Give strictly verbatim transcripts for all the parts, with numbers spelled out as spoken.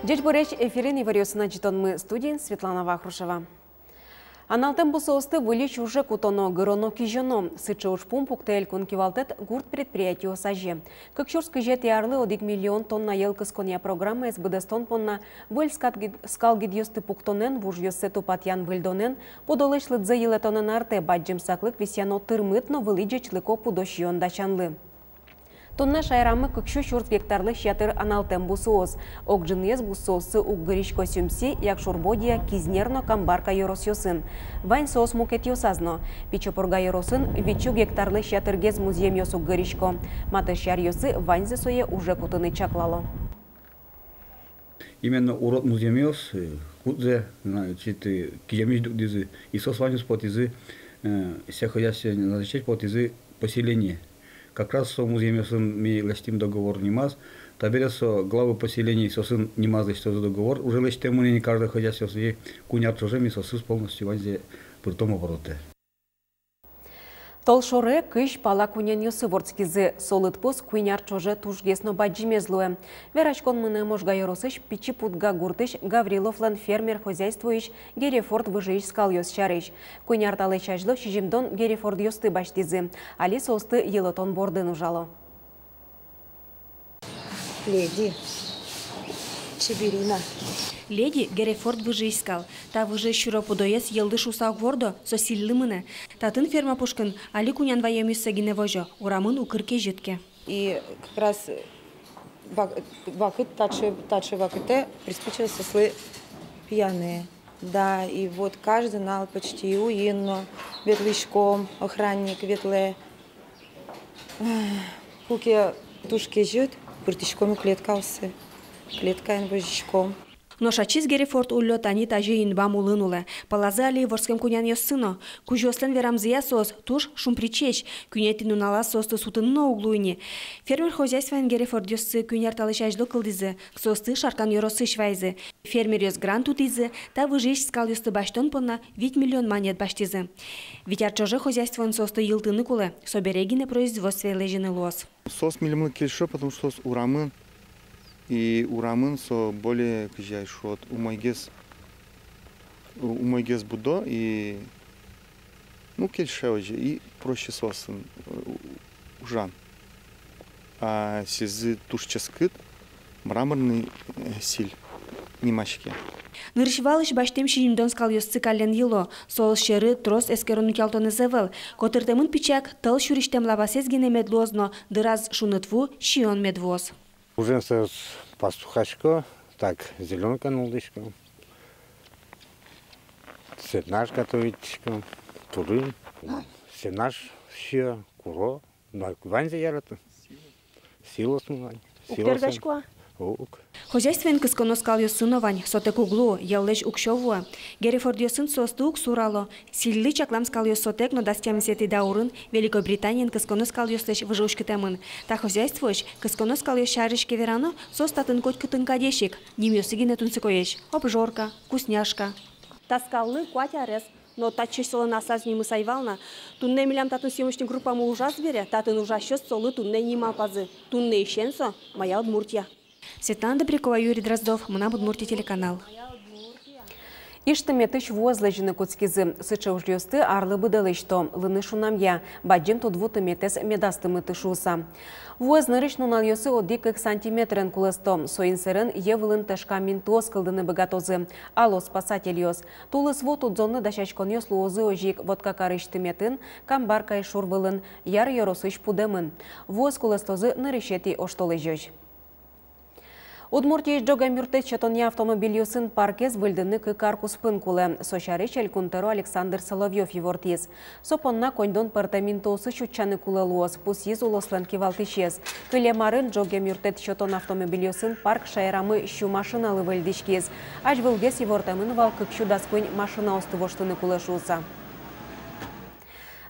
Ӟечбуресь! Эфирын «Иворъёс» но ӝытонмы, студиын Светлана Вахрушева. Аналтэм бусыосты выльысь уже кутоно, гыроно, кизёно. Сыӵе ужпум пуктэ элькун кивалтэт гурт предприятиос азе. Кык сюрс кызетӥ арлы одӥг миллион тонна йӧл кысконъя программаез быдэстон понна выль скал гид-, скал гидъёсты пуктонэн, вужъёссэ тупатъян-выльдонэн, пудолэсь лыдзэ йылэтонэн артэ бадӟым саклык висъяно тырмыт но вылӥ ӟечлыко пудо сиён дасянлы. Туннэ шаерамы кык сю сюрс гектарлэсь ятыр аналтэм бусыос. Ог ӝыныез бусыоссы уг гырисько Сюмси, Якшур-Бӧдья, Кизнер но Камбарка ёросъёсын. Вань соос мукетъёсаз но. Пичи Пурга ёросын витьсю гектарлэсь ятыргес музъемъёс уг гырисько. Матысь аръёсы ваньзы сое уже кутыны чаклало. Именно урод музъемъёс, э, кудзэ, значит, э, киземысь дугдӥзы, и соос ваньзы потӥзы, э, сельскохозяйственной назначениысь потӥзы поселение. Как раз со музъемъёсын ми лэсьтӥм договор нимаз, табере со главы поселений соосын нимаз лэсьтозы договор, уже лэсьтэмын ини каждой хозяйствоосыз, и куинь ар ӵоже ми соосыз полностью ваньзэ пыртом оборотэ. Толшоре кызь пала кунянъёсы вордскизы, со лыдпус куинь ар ӵоже тужгес но бадӟымез луэ. Вераськон мынэ Можга ёросысь Пичи Пурга гуртысь Гавриловлэн фермер хозяйствоысь Герефорд выжыысь скалъёс сярысь. Куинь ар талэсь азьло сизьымдон Герефордъёсты басьтӥзы. Али соосты йылэтон бордын ужало. Леди. Чеберина. Леди — Герефорд выжыысь скал. Та выжыысь сюро пудоез йӧлды шуыса уг вордо, со сӥльлы мынэ. Татын ферма пушкын али кунян ваёмъёссэ гинэ возё, урамын укыр кезьыт ке. И как раз вак-, вакыт, таӵе, таӵе вакытэ приспичилось соослы пияны. Да, и вот каждый нунал почти уин но ветлӥськом, охранник ветлэ. Куке туж кезьыт, пыртӥськом клеткаосы, клеткаен возиськом. Нош ачиз Герефорд уллё тани таӵе инбам улын улэ. Пӧлазы али вордскем кунянъёссы но. Кузёослэн верамзыя, соос туж шумпричесь. Куинетӥ нуналаз соосты сутыны но уг луы ини. Фермер хозяйствоен Герефордъёсты куинь ар талэсь азьло кылдӥзы, соосты Шаркан ёросысь вайизы. Фермеръёс грант утӥзы, та выжыысь скалъёсты басьтон понна вить миллион манет басьтӥзы. Вить ар ӵоже хозяйствоын соосты йылтыны кулэ, собере гинэ производствое лэзьыны луоз. Соос милемлы кельшо, потому что соос урамын, и урамын со более, кызьы ай шуод, умойгес, у-, умойгес будо, и, ну, кельше озьы, и проще соосын, э, у-, ужан. А сӥзьы туж ческыт, мраморный, э, сӥль нимаське. Нырысь валысь басьтэм сизьымдон скалъёссы каллен йыло, соос сьӧры трос эскерон-утялтонэз ӧвӧл. Котыртэмын пичак, тӧл сюрисьтэм лапасэз гинэ мед луоз но, дыраз шуныт ву, сиён мед вуоз. Ужен соос пастухасько, так, зелёнка нуллӥсько, сенаж готовитьтӥсько, турын, сенаж сиё, куро. Но ваньзэ ярато. Силос но вань. Уг тӥ тергачко-а? Уг. Хозяйствоын кысконо скалъёссы но вань, сотэк уг луы, йӧллэсь уксё вуэ. Герефордъёсын соосты уг сурало. Сӥльлы чаклам скалъёс сотэк но дас тямысэтӥ даурын Великобританиын кысконо скалъёслэсь выжы уськытэмын. Та хозяйствоысь, кысконо скалъёс сярысь ке верано, соос татын котькытын кадесь ик, нимъёссы гинэ тунсыкоесь: обжорка, вкусняшка. Та скаллы куать арес. Но татчыозь солэн асаз нимыз ӧй вал на. Туннэ милям татын съёмочной группамы ужаз бере, татын ужасьёс солы туннэ ним малпазы. Туннэысен со «Моя Удмуртия». Светлана Добрякова, Юрий Дроздов, «Мынам Удмуртие» телеканал. Иж тыметысь вуэз лэзьыны кутскизы. Сыӵе ужъёсты арлы быдэ лэсьто, лыны шунамъя, бадӟым тудву тыметэз медаз тымыты шуыса. Вуэз нырысь нуналъёсы одӥг-кык сантиметрен кулэсто, соин сэрен йӧ вылын тышкам интыос кылдыны быгатозы, ало спасательёс. Тулыс ву тудзонлы дасяськонъёс луозы озьы ик Воткакарысь тыметын, Камбаркаысь шур вылын, Яр ёросысь пудэмын. Вуэз кулэстозы нырысетӥ оштолэзёзь. Удмуртиысь ӝоген юрттэт сётонъя автомобильёсын паркез выльдыны кык ар куспын кулэ. Со сярысь Элькун тӧро Александр Соловьёв ивортӥз. Со понна коньдон пӧртэм интыосысь утчаны кулэ луоз, пусйиз улослэн кивалтӥсез. Кылем арын ӝоген юрттэт сётон автомобильёсын парк шаерамы сю машиналы выльдӥськиз. Азьвылгес ивортэмын вал кык сю дас куинь машинаосты воштыны кулэ шуыса.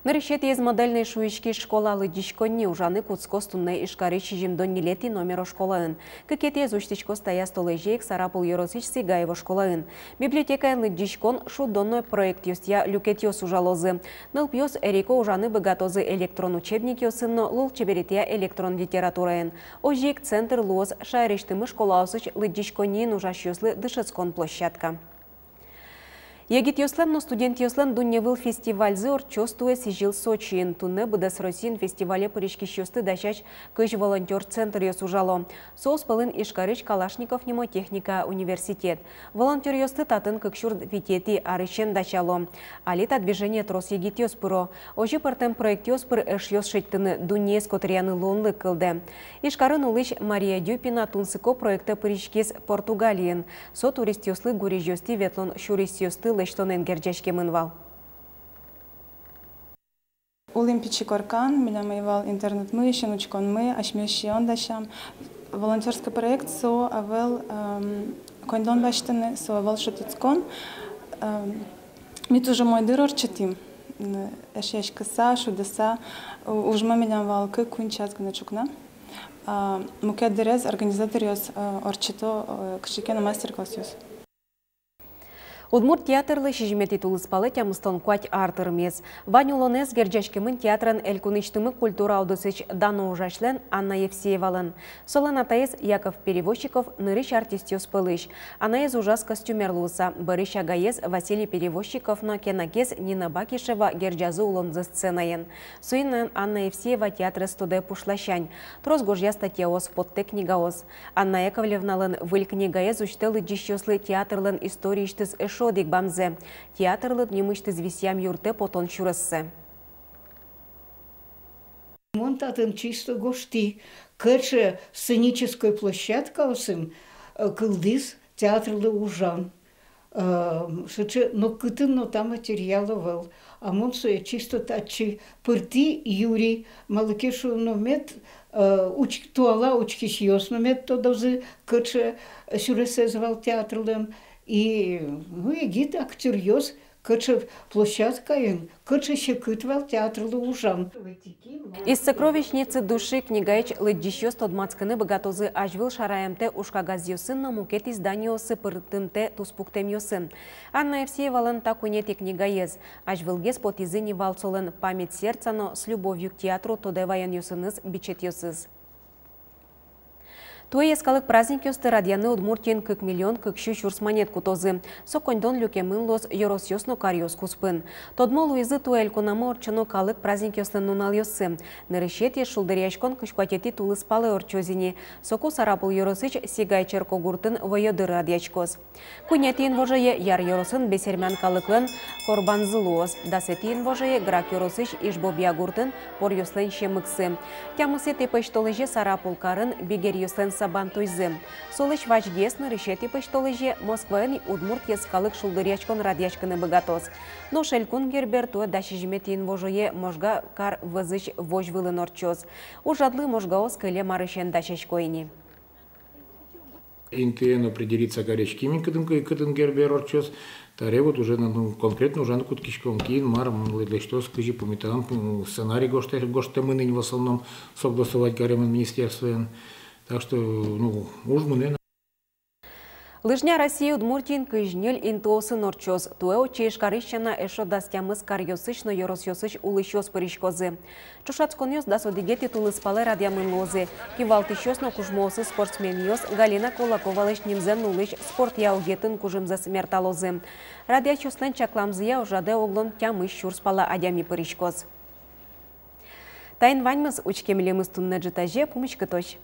Нырысетӥез модельной шуиськись школа лыдӟиськонни ужаны кутскоз туннэ Ижкарысь сизьымдон ньылетӥ номеро школаын. Кыкетӥез усьтӥськоз таяз толэзе ик Сарапул ёросысь Сигаево школаын. Библиотекаын лыдӟиськон, шудон но проектъёсъя люкетъёс ужалозы. Нылпиос эрико ужаны быгатозы электрон учебникъёсын но лулчеберетъя электрон литератураен. Озьы ик центр луоз шаерысьтымы школаосысь лыдӟиськонниын ужасьёслы дышетскон площадка. Егитъёслэн но студентъёслэн дунневыл фестивальзы ортчоз туэ сӥзьыл Сочиын. Туннэ быдэс Россиын фестивале пыриськисьёсты дасясь кызь волонтёр центръёс ужало. Соос пӧлын Ижкарысь Калашников нимо техника университет. Волонтёръёсты татын кык сюрс витетӥ арысен дасяло. Али та движение трос егитъёс пыро. Озьы пӧртэм проектъёс пыр эшъёс шедьтыны, дуннеез котыръяны луонлык кылдэ. Ижкарын улӥсь Мария Дюпина тунсыко проектэ пыриськиз Португалиын. Со туристъёслы гурезьёстӥ ветлон сюресъёсты лэсьтонэн герӟаськемын вал. Улӥм пичи коркан, милям ӧй вал интернетмы, син учконмы, асьмеос сиён дасям. Волонтёрский проект со ӧвӧл, эм, коньдон басьтыны, со ӧвӧл шутэтскон. Эм, ми туж умой дыр ортчытӥм, м, эшъяськыса, шудыса. У-, ужмы милям вал кык-куинь час гинэ ӵукна. А мукет дырез организаторъёс, э, ортчыто, э, кыӵе ке но мастер-классъёс. Удмурт театрлы сизьыметӥ тулыспалэ тямыстон куать ар тырмиз. Вань улонэз герӟаськемын театрен элькунысьтымы культура удысысь дано ужасьлэн Анна Евсеевалэн. Солэн атаез Яков Перевозчиков нырысь артистъёс пӧлысь. Анаез ужаз костюмер луыса, бӧрысь агаез Василий Перевозчиков но кенакез Нина Бакишева герӟазы улонзэс сценаен. Соин ик Анна Евсеева театрез тодэ пушласянь. Трос гожъя статьяос, поттэ книгаос. Анна Яковлевналэн выль книгаез усьтэ лыдӟисьёслы театрлэн историысьтыз эшшо одӥг бамзэ, театрлы нимысьтыз висъям юртэ потон сюрессэ. Мон татын чисто гожтӥ, кыӵе сценической площадкаосын, э, кылдӥз театрлы ужан. Э, сыӵе нокытын но та материал ӧвӧл. А мон сое чисто татчы пыртӥ, юри, малы ке шуоно мед, э, уч-, туала учкисьёс но мед тодозы, кыӵе сюресэз вал театрлэн. И, ну, егит актёръёс, кыӵе площадкаын, кыӵе секыт вал театрлы ужан. Из «Сокровищницы души» книгаысь лыдӟисьёс тодматскыны быгатозы азьвыл шараямтэ ужкагазъёсын но мукет изданиосы пыртымтэ туспуктэмъёсын. Анна Евсеевалэн та куинетӥ книгаез. Азьвылгес потӥзы ни вал солэн «Память сердца» но «С любовью к театру» тодэ ваёнъёсыныз бичетъёсыз. Туэ йӧскалык праздникъёсты радъяны Удмуртиын кык миллион кык сю сюрс манет кутозы. Со коньдон люкемын луоз ёросъёс но каръёс куспын. Тодмо луизы туэ элькунамы ортчоно калык праздникъёслэн нуналъёссы. Нырысетӥез шулдыръяськон кызь куатетӥ тулыспалэ ортчоз ини. Соку Сарапул ёросысь Сигай черкогуртын вӧйдыр радъяськоз. Куинетӥ инвожое Яр ёросын бесермян калыклэн корбанзы луоз. Дасэтӥ инвожое Грак ёросысь Иж-Бобья гуртын поръёслэн сьӧмыксы. Тямысэтӥ пӧсьтолэзе Сарапул карын бигеръёслэн сабантуйзы. Солэсь вазьгес, нырысетӥ пӧсьтолэзе, Москваын удмурт йӧскалык шулдыръяськон радъяськыны быгатоз. Нош элькун Гербер туэ дас сизьыметӥ инвожое Можга кар вӧзысь возь вылын ортчоз. Ужрадлы можгаос кылем арысен дасясько ини. Интыын определиться кариським ини, кытын, кытын Гербер ортчоз. Таре вот уже, ну, конкретно ужаны кутскиськом, кин мар, м, лэсьтоз, кызьы пумиталом, м, сценарий гожтэ-, гожтэмын ини, в основном согласовать каремын министерствоен. Так что, ну, уж мынэ на. Лыжня Россия Удмуртиын кызь ньыль интыосын ортчоз. Туэ отчы Ижкарысь сяна эшшо дас тямыс каръёсысь но ёросъёсысь улӥсьёс пыриськозы. Ӵошатсконъёс дас одӥгетӥ тулыспалэ радъямын луозы. Кивалтӥсьёс но кужмоосыз спортсменъёс Галина Кулаковалэсь нимзэ нуллӥсь спортъя огетын кужымзэс мерталозы. Радъясьёслэн чакламзыя, ужрадэ оглом тямыс сюрс пала адями пыриськоз. Таин ваньмыз. Учке милемыз туннэ ӝытазе, пумиськытозь.